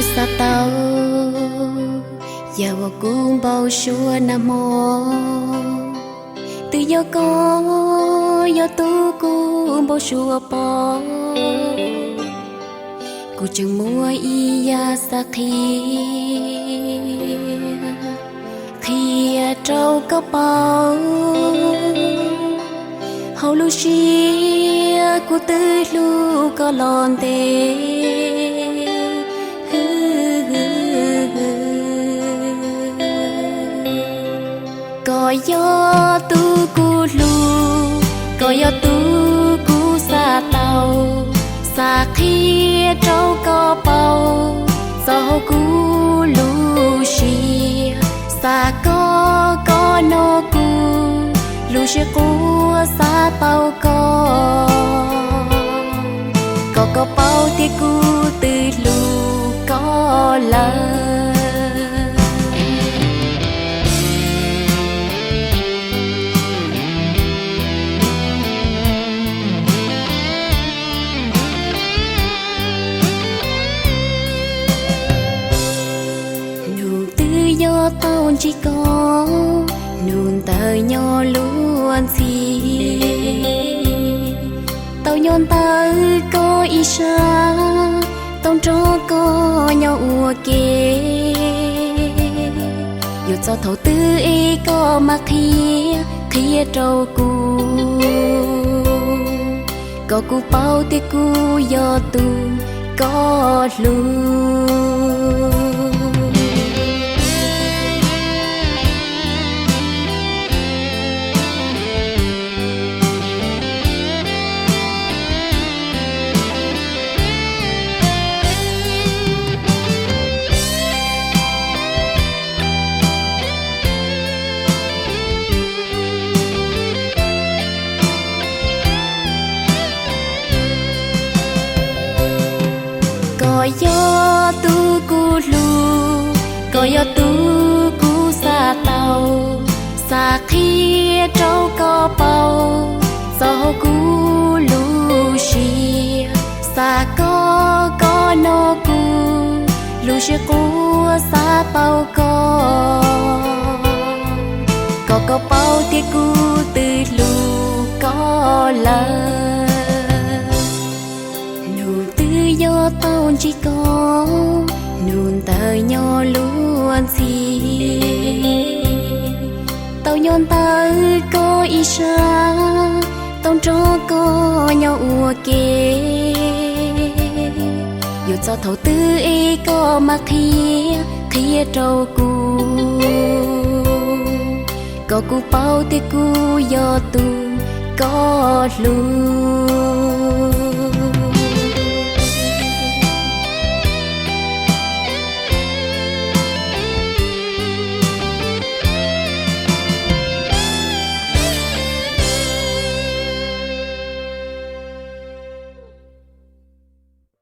Xav tau yawg uas kuv npau suav nag hmo, twb yog koj yog tus kuv npau suav pom. Kuv tseem muaj ib yam xav qhia, qhia rau koj paub. Hauv lub siab kuv twb hlub koj los ntev. Koj yog tus kuv hlub, koj yog tus kuv xav tau. Xav qhia rau koj paub txog hauv kuv lub siab. Xav kom koj hnov kuv lub siab quaj xav tau koj, kom koj paub tias kuv twb hlub koj lawm. Hnub twg yog tau ntsib koj, hnub ntawd nyob luag ntxhi. Tau nyob ntawm koj ib sab, tau nrog koj nyob ua ke. Yuav txog thaum twg es koj mam qhia, qhia rau kuv, kom kuv paub tias kuv yog tus koj hlub. Koj yog tus kuv hlub, koj yog tus kuv xav tau. Xav qhia rau koj paub txog hauv kuv lub siab. Xav kom koj hnov kuv lub siab quaj xav tau koj, kom koj paub tias kuv twb hlub koj lawm. Hnub twg yog tau ntsib koj, hnub ntawd nyob luag ntxhi. Tau nyob ntawm koj ib sab, tau nrog koj nyob ua ke. Yuav txog thaum twg es koj mam qhia, qhia rau kuv, kom kuv paub tias kuv yog tus koj hlub.